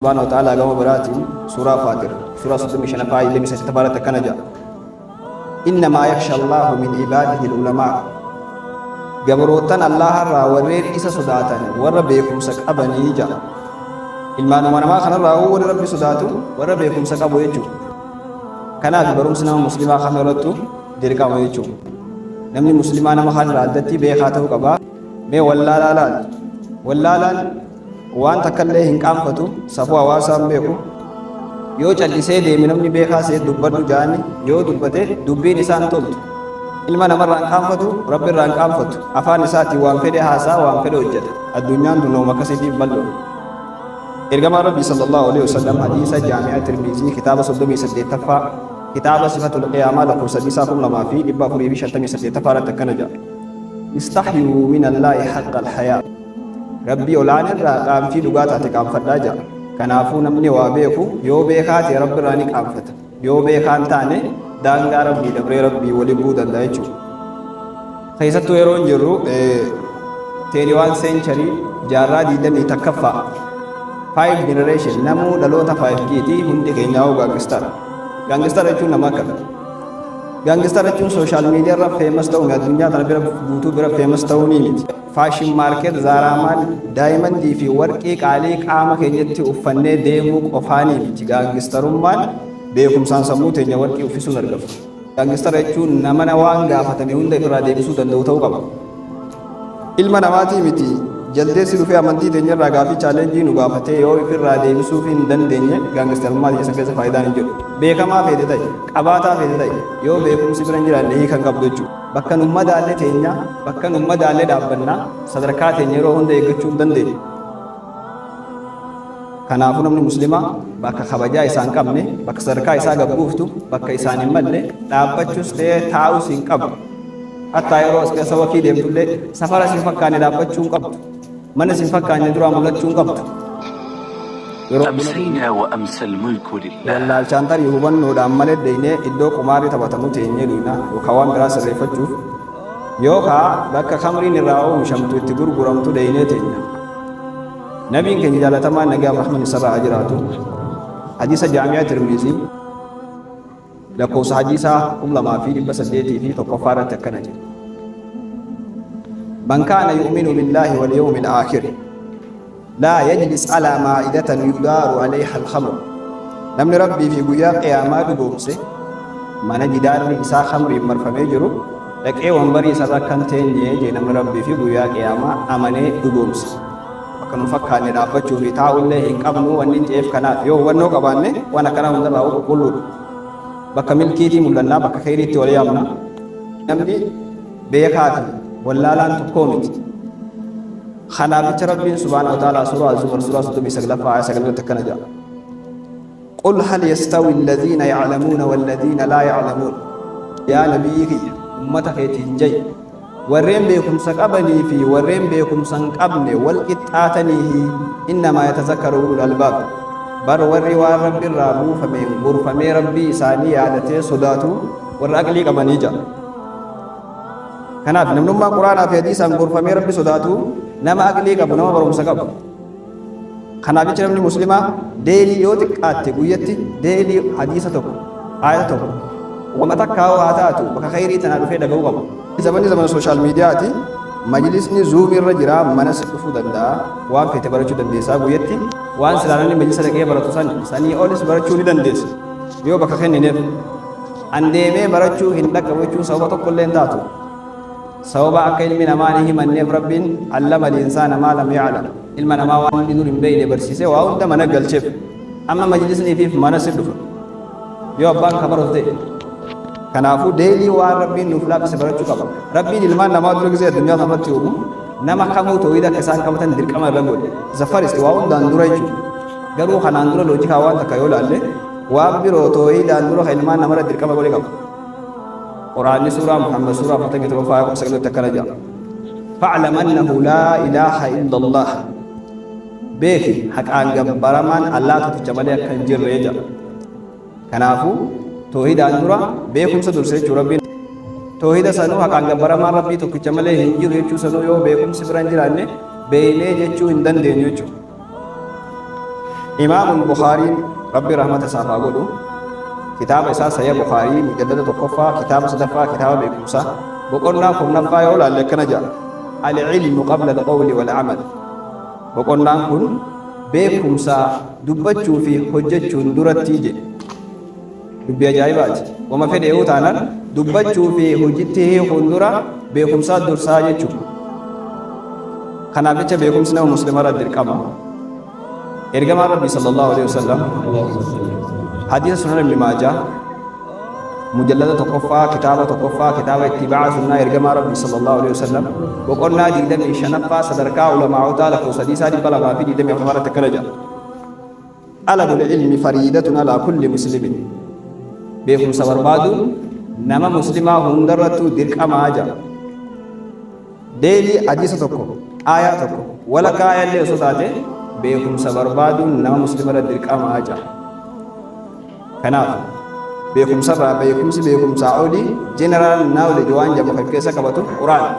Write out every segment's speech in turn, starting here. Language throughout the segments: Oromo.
Subhaanahu wa ta'aalaa gama biraatiin suuraa Faaxir suuraa 35ffaa aayah 28ffaa irratti akkana jedha. Innamaa yakhsha Allaahu min ibaadihi al-ulamaa. Gabroottan Allaaha irraa warreen isa sodaatan warra beekumsa qabanii jedha. Ilmaanuma namaa kanarraa warri Rabbi sodaatu warra beekumsa qabu jechuudha. Kanaaf barumsi nama muslimaa kam irrattu dirqama jechuudha. Namni muslimaa nama kaan irraa addatti beekaa ta'uu qaba. Mee wallaalaa laali. Wallaalaan Waan takkallee hin qaanfatu, safuu hawaasaa hin beeku. Yoo callisee deeme namni beekaa see dubbadhu ja'ani yoo dubbate dubbiin isaa hin toltu. Ilma namarraa hin qaanfatu, Rabbirraa hin qaanfatu. Afaan isaatiin waan fedhe haasa'a, waan fedhe hojjata. Addunyaan tun nama akkasiitiif bal'oodha. Ergamaan Rabbii sallallahu alaihi wasallam hadiisa Jaami'a Tirmizii kitaaba 38ffaa kitaaba Sifatul Qiyaamaa lakkoofsa hadiisaa 2458ffaa irratti akkana jedha. Istahyuu minallaahi haqqal hayaa. Rabbii ol'aana irraa qaanfii dhugaa taate qaanfadhaa ja'a. Kanaafuu namni waa beeku yoo beekaa ta'e Rabbi irraa ni qaanfata. Yoo beekaa hin taane daangaa Rabbii dabree Rabbii wali bu'uu danda'a jechuudha. Keessattuu yeroo hin jirru 21 century, jaarraa 21ffaa, 5 generation, namuu dhaloota 5G ti, hundi keenyaa hoo gangster. Gangster jechuun nama akkami? Gangster jechuun social media irra famous ta'uun addunyaa tana bira guutuu bira famous ta'uu ni miti. Fashion market Zara maal daayimandii fi warqii qaalii qaama keenyatti uffannee deemuu qofaanii miti. Gaangistarummaan beekumsaan sammuu teenya warqii uffisuun argama. Gaangistara jechuun namana waan gaafatame hunda ifirraa deebisuu danda'u ta'uu qaba. Ilma namaatii miti, jaldeessi dhufee amantii teenya irraa gaafii challenge nu gaafatee yoo ifirraa deebisuuf hin dandeenye gaangistarummaa teenya san keessa faayidaan hin jiru. Beekamaa feete ta'i, qabaataa feete ta'i, yoo beekumsi bira hin jiraanne hiika hin qabdu jechuudha. Bakka nun madaalle teenya, bakka nun madaalle dhaabbanna, sadarkaa teenya yeroo hunda eeggachuu hin dandeenyu. Kanaafuu namni muslimaa bakka kabajaa isaa hin qabne, bakka sadarkaa isaa gad buuftu, bakka isaan hin malle dhaabbachuus ta'ee taa'uus hin qabu. Hattaa yeroo as keessa wakii deemtullee safara si hin fakkaanne dhaabbachuu hin qabdu. Mana si hin fakkaanne duraa mul'achuu hin qabdu. Yeroo buna أمسينا وأمسى الملك لله. Wallaalchaan tarii hubannoodhaan malee deeynee iddoo qumaarri taphatamu teenyee dhuyna yookaan waan biraa sirreeffachuuf yookaa bakka khamriin irraa oomishamtu itti gurguramtu deeynee teenya. Nabiin keenya jaalatamaan nagaaf rahman isarraa haa jiraatu hadiisa Jaami'a Tirmizii lakkoofsa hadiisaa 2801ffaa irratti akkana jedhe. Man kaana yu'minu billaahi wal yawmil aakhir laa yajlis alaa maa'idatan yudaaru alayha al-khamr. Namni Rabbii fi guyyaa qiyaamaa dhugoomse mana jidaarri isaa khamriin marfamee jiru dhaqee wanbarii isarra akka hin teenye jee namni Rabbii fi guyyaa qiyaamaa amanee dhugoomse. Bakka nun fakkaanne dhaabbachuu fi taa'ullee hin qabnu wanni hin je'eef kanaaf yoo hubannoo qabaanne waan akkanaa hundarraa qulqulluudha. Bakka milkiitii mul'annaa, bakka kheyriitti wal yaamna. Namni beekaa fi wallaalaan tokkoo miti. Kanaaf jecha Rabbiin subhaanahu wa ta'aalaa suuraa Az-Zumar suuraa 39ffaa aaya 9 irratti akkana jedha. Qul hal yastawi alladhiina ya'lamuuna walladhiina laa ya'lamuun. Yaa nabiyyii kiyya ummata keetiin ja'i, warreen beekumsa qabanii fi warreen beekumsa hin qabne wal qixxaataniihi? Innamaa yatazakkaru ulul albaab. Bar warri waan Rabbi irraa buufameen gorfamee Rabbii isaanii yaadatee sodaatu warra aqlii qabanii ja'a. Kanaaf namnummaan Quraanaa fi hadiisaan gorfamee Rabbi sodaatu nama aqlii qabu, nama barumsa qabu. Kanaaf jecha namni muslimaa daily yoo xiqqaatte guyyatti daily hadiisa tokko, aayata tokko, wama takkaa haa taatu bakka khayrii tanaa dhufee dhaga'uu qaba. Zamanni zamana social mediaati. Majlisni zoom irra jira, mana si dhufuu danda'a, waan feete barachuu dandeessaa guyyatti. Waan silaa namni majlisa dhaqee baratu san sanii olis barachuu ni dandeessa yoo bakka kennineef. An deemee barachuu hin dhaqqabu jechuun sababa tokko illee hin taatu. Sababa akka ilmi namaa ni himanneef Rabbiin allama al-insaana maa lam ya'lam. Ilma namaa waan inni dur hin beekne barsiisee waa hunda mana galcheef. Amma majlisni ifiif mana si dhufa. Yoo abbaan ka baratu ta'e. Kanaafuu daily waan Rabbiin nuuf laaffise barachuu qaba. Rabbiin ilmaan namaa dura gisee addunyaa kanarratti uumu nama kamuu toohida akka isaan qabatan dirqama irra godhe. The first, waa hundaan dura jechuudha. Garuu kanaan dura loojikaa waan takka yoo laalle, waan biroo toohidaan dura kan ilmaan namarra dirqama godhe qaba. Quraanni suuraa Muhammad suuraa 47 aaya 19tti akkana jedha. Fa'lam annahu laa ilaaha illallah. Beeki, haqaan gabbaramaan Allaa tokkicha malee akka hin jirre jedha. Kanaafuu toohidaan dura beekumsa durse jechuu Rabbiin. Toohida sanuu, haqaan gabbaramaan Rabbii tokkicha malee hin jiru jechuu sanuu, yoo beekumsi bira hin jiraanne beeynee jechuu hin dandeenyu jechuudha. Imaamul Bukhaariin Rabbi rahmata isaaf haa godhu kitaaba isaa Sahih Bukhaarii mujallada tokkoffaa kitaaba sadaffaa kitaaba beekumsaa boqonnaa kurnaffaa yoo laalle akkana jedha: Al-ilmu qabla al-qawli wal-amal. Boqonnaan kun beekumsa dubbachuu fi hojjechuun duratti jedhe. Dubbii ajaa'ibaati. Wama fedhe yoo taanan dubbachuu fi hojitti hiikuun dura beekumsaa dursaa jechuudha. Kanaaf jecha beekumsi nama muslimarra dirqama. Ergamaan Rabbii sallallahu alaihi wasallam hadiisa Sunan Ibn Maajah mujallada tokkoffaa kitaaba tokkoffaa kitaaba ittibaa'a sunnaa ergamaa Rabbii sallallahu alaihi wasallam boqonnaa 25ffaa sadarkaa ulamaa'otaa lakkoofsa hadiisaa 224 irratti akkana jedha. Talabul ilmi fariidatun alaa kulli muslimin. Beekumsa barbaaduun nama muslimaa hundarrattuu dirqamaa jedha. Deebii hadiisa tokko, aayaa tokko, walakkaa aayaallee osoo taate beekumsa barbaaduun nama muslimarra dirqamaa jedha. Kanaaf beekumsarraa beekumsi beekumsaa olii general knowledge waan jedhamu kan keessa qabatu Quraana.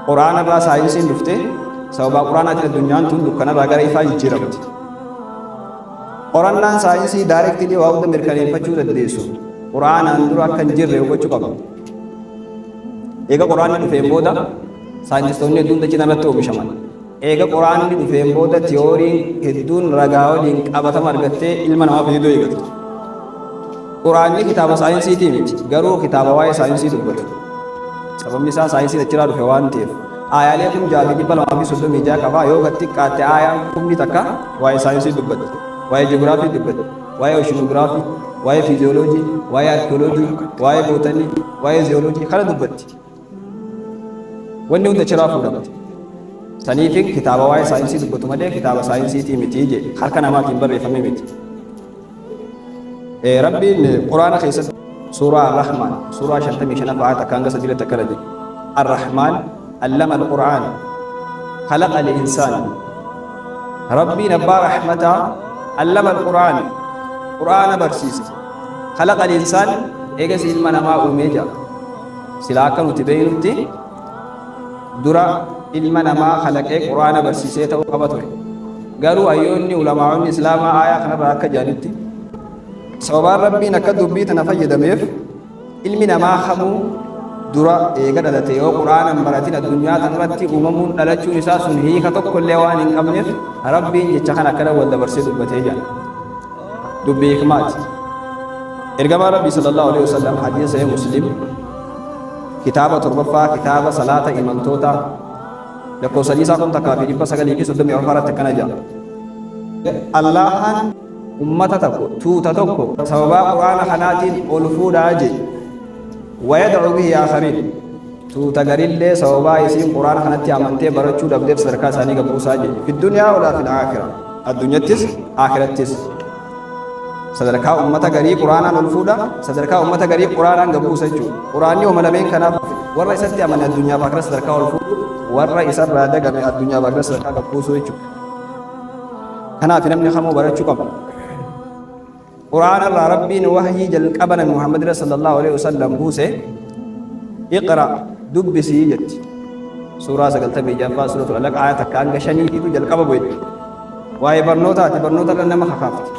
Quraana irraa saayinsiin dhufte, sababaa Quraanaatiin addunyaan tun dukkanarraa gara ifaa jijjiiramte. Qorannaan saayinsii directly waa hunda mirkaneeffachuu dandeessu Quraanaan dura akka hin jirre hubachuu qabna. Eega Quraanni dhufeen booda saayintistoonni hedduun dachii irratti oomishaman. Eega Quraanni dhufeen booda tiyooriin hedduun ragaa waliin qabatama argattee ilma namaa fayyaduu eegalte. Quraanni kitaaba saayinsiitii miti, garuu kitaaba waa'ee saayinsii dubbatu. Sababni isaa saayinsiin achiraa dhufe waan ta'eef. Aayaalee 6236 qaba, yoo gad xiqqaatte aayaan 10,000 waa'ee saayinsii dubbatti. Waa'ee ji'oogiraafii dubbatti. Waa'ee ooshinogiraafii, waa'ee fiiziyooloojii, waa'ee arkiyooloojii, waa'ee bootanii, waa'ee ziyooloojii kana dubbatti. Wanni hunda achiraa fuudhamte. Saniifin kitaaba waa'ee saayinsii dubbatu malee kitaaba saayinsiitii miti jedhe, harka namaatiin barreeffame miti. Rabbiin Quraana keessatti suuraa Ar-Rahmaan suuraa 55 aayata takka hanga sadii irratti akkana jedhe: Ar-Rahmaan allama al-Qur'aan khalaqa al-insaan. Rabbiin abbaa rahmataa allama al-Qur'aan, Qur'aana barsiise, khalaqa al-insaan, eegas ilma namaa uumee jira. Silaa akka nuti beeynutti dura ilma namaa kalaqee Qur'aana barsiisee ta'uu qaba ture. Garuu hayyoonni ulamaa'onni Islaamaa aayaa kanarraa akka jedhanitti, sababaan Rabbiin akka dubbii tana fayyadameef ilmi namaa kamuu dura eega dhalate yoo Qur'aana hin baratin addunyaa tanarratti uumamuun dhalachuun isaa sun hiika tokkollee waan hin qabneef Rabbiin jecha kana akkana wal dabarsee dubbatee jira. Dubbii hikmaati. Ergamaan Rabbii sallallahu alaihi wasallam hadiisa Sahih Muslim kitaaba torbaffaa kitaaba salaata imaltootaa lakkoofsa hadiisaa 1934 irratti akkana jedha: Allahan ummata tokko, tuuta tokko sababaa Qur'aana kanaatiin ol fuudhaa jedhe. Wayad'u bihi aakhariin, tuuta garillee sababaa isiin Qur'aana kanatti amantee barachuu dhabdeef sadarkaa isaanii gad buusaa jedhe. Fi dunyaa walaa fil aakhira, addunyattis aakirattis sadarkaa ummata garii Qur'aanaan ol fuudha, sadarkaa ummata garii Qur'aanaan gad buusa jechuudha. Qur'aanni homa lameen kanaaf warra isatti amane addunyaa fi akira sadarkaa ol fuudhu, warra isarraa dagame addunyaa fi akira sadarkaa gad buusuu jechuudha. Kanaaf namni kamuu barachuu qaba. Qur'aana irraa Rabbiin wahyii jalqaba Nabi Muhammad irra sallallahu alaihi wasallam buuse iqra, dubbisii jetti. Suuraa 96ffaa suuratul Alaq aaya takka hanga shaniitiitu jalqaba bu'e. Waa'ee barnootaati, barnoota irra nama kakaafti.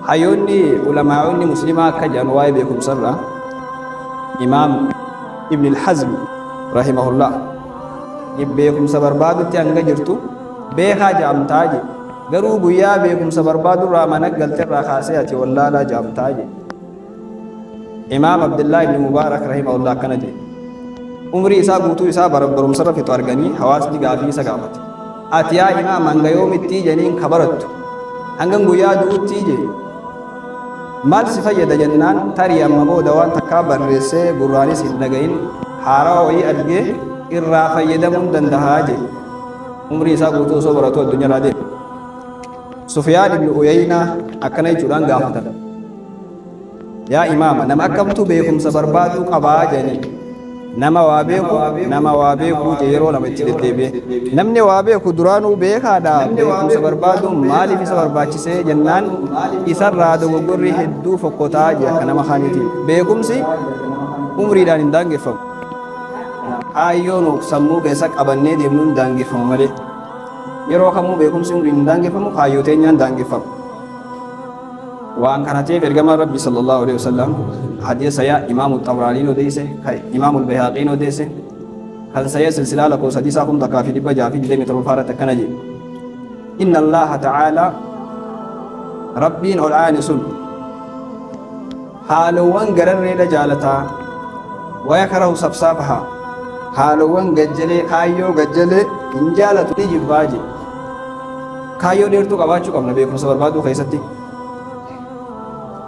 Hayyoonni ulamaa'onni muslimaa akka jedhan waa'ee beekumsa irraa Imaam Ibn al-Hazm rahimahullah beekumsa barbaadutti hanga jirtu beekaa jedhamtaa jedhe. Garuu guyyaa beekumsa barbaadurraa mana galterraa kaasee ati wallaalaa jedhamtaa jedhe. Imaam Abdullah ibn Mubaarak rahimahullah akkana jedhe. Umrii isaa guutuu isaa barumsarra fixu arganii hawaasni gaafii isa gaafate. Ati yaa imaam hanga yoomittii jeniin ka barattu? Hangan guyyaa du'uttii jedhe. Maal si fayyada jennaan, tarii amma booda waan takkaa barreessee gurraanis hin dhagayin haarawa wayii argee irraa fayyadamuun dandahaa jedhe. Umrii isaa guutuu osoo baratuu addunyaarraa deeme. Sufyaan ibn Uyaynaa akkana jechuudhaan gaafatan. Yaa imaama, nama akkamtu beekumsa barbaaduu qabaa jedhanii. Nama waa beeku, nama waa beekuu jedhe yeroo lama itti deddeebi'e. Namni waa beeku duraanuu beekaadha, beekumsa barbaaduun maaliif isa barbaachisee jennaan, isarraa dogoggorri hedduu fokkotaa jedhe akka nama kaaniitiin. Beekumsi umriidhaan hin daangeffamu. Kaayyoo nu sammuu keessa qabannee deemnuun daangeffamu malee. Yeroo kamuu beekumsi umriin hin daangeffamu, kaayyoo teenyaan daangeffama. Waan kana ta'eef ergamaan Rabbii sallallahu alaihi wasallam hadiisa yaa Imaamu Xabraaniin odeesse, kan Imaamu Bayhaaqiin odeesse, kan sayya silsilaa lakkoofsa hadiisaa 1627 irratti akkana jedhe. Inna Allaaha ta'aalaa, Rabbiin ol aane sun, haalowwan gararreedha jaalataa, wayakrahu safsaafahaa, haalowwan gajjalee, kaayyoo gajjalee hin jaalatu, ni jibbaa jedhe. Kaayyoo dheertuu qabaachuu qabna beekumsa barbaaduu keessatti.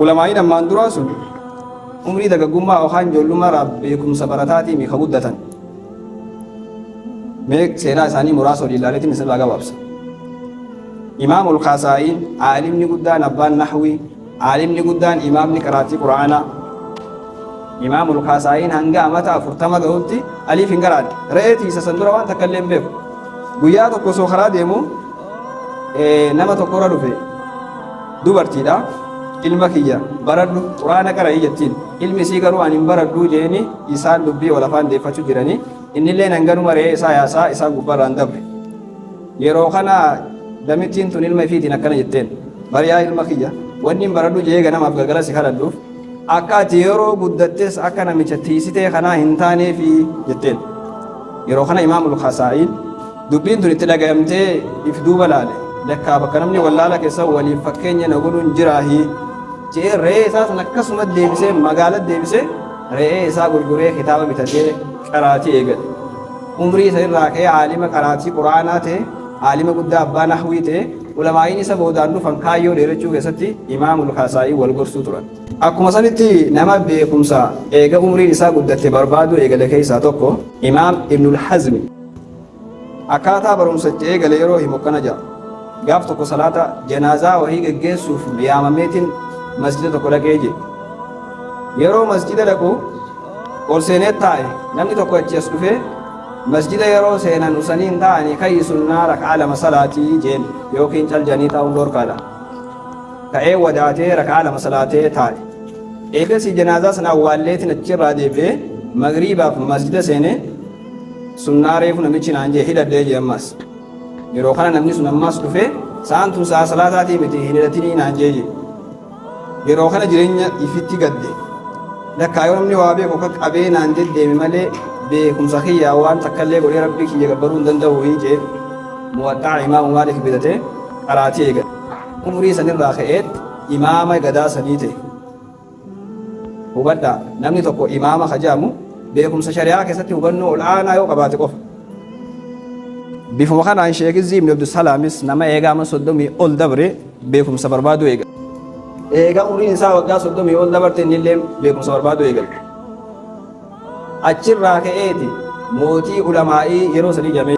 Ulamaa'iin ammaan duraa sun umrii dargaggummaa yookaan ijoollummaa irraa beekumsa barataatii ka guddatan. Mee seenaa isaanii muraasa olii ilaaleetiin isinirraa gabaabsa. Imaamul Kaasaa'iin, aalimni guddaan abbaan nahwii, aalimni guddaan imaamni qaraatii Qur'aanaa. Imaamul Kaasaa'iin hanga amata 40 gahutti aliif hin garaanne. Re'ee tiisa san dura waan takka illee hin beeku. Guyyaa tokko osoo karaa deemu nama tokkorra dhufe, dubartiidha. Ilma kiyya baradhu, Qur'aana qara'ii jettiin. Ilmi isii garuu ani hin baradhuu jeeni. Isaan dubbii wal afaan deeffachuu jiranii, innillee hanganuma re'ee isaa yaasaa isaan gubbaarraan dabre. Yeroo kana damittiin tun ilma ifiitiin akkana jetteen: bari'aa ilma kiyya, wanni hin baradhu jee ganamaaf galgala si kadhadhuuf akka ati yeroo guddattes akka namicha tiisitee kanaa hin taaneefi jetteen. Yeroo kana Imaamul Kasaa'iin dubbiin tun itti dhagayamtee if duuba laale. Lakkaa bakka namni wallaala keessa waliif fakkeenya na godhuun jiraahi je'ee, re'ee isaa san akkasuma deebisee magaala deebisee, re'ee isaa gurguree kitaaba bitatee qaraatii eegale. Umrii isa irraa ka'ee aalima qaraatii Qur'aanaa ta'e, aalima guddaa abbaa nahwii ta'e. Ulamaa'iin isa boodaan dhufan kaayyoo dheerachuu keessatti Imaamul Kasaa'ii wal gorsuu turan. Akkuma sanitti nama beekumsa eega umriin isaa guddatte barbaaduu eegale keessaa tokko Imaam Ibnul Hazmi. Akkaataa barumsa itti eegale yeroo himu akkana jedha. Gaaf tokko salaata janaazaa wahii geggeessuuf yaamameetiin masjida tokko dhaqee jedhe. Yeroo masjida dhaqu ol seenee taa'e, namni tokko achi as dhufee, masjida yeroo seenan usanii hin taa'anii, ka'ii sunnaa raka'aa lama salaatii jeen, yookiin cal jedhanii taa'uun dhoorkaadha. Ka'ee wadaatee raka'aa lama salaatee taa'e. Eegasii janaazaa sana awwaalleetiin achirraa deebi'ee magriibaaf masjida seenee, sunnaa reefu namichi naan jee hidhadhee jee ammas. Yeroo kana namni sun ammas dhufee, sa'aan tun sa'a salaataatii miti, hin hidhatinii naan jee jee. Yeroo kana jireenya ifitti gadde. Lakkaa yoo namni waa beeku akka qabee naan deddeeme malee beekumsa kiyyaa waan takkallee godhee Rabbii kiyya gabbaruu hin danda'u jee, Muwaxxaa Imaamu Maalik bitatee qaraatii eegale. Umrii sanirraa ka'eet imaama gadaa sanii ta'e. Hubadhaa, namni tokko imaama ka jedhamu beekumsa shari'aa keessatti hubannoo ol aanaa yoo qabaate qofa. Bifuma kanaan Sheek Izzii Ibn Abdusalaamis nama eegaa ama 30 ol dabre beekumsa barbaaduu eegale. Eegaa umriin isaa waggaa 30 ol dabarte innillee beekumsa barbaaduu eegale. Achirraa ka'eeti mootii ulamaa'ii yeroo sanii jedhamee.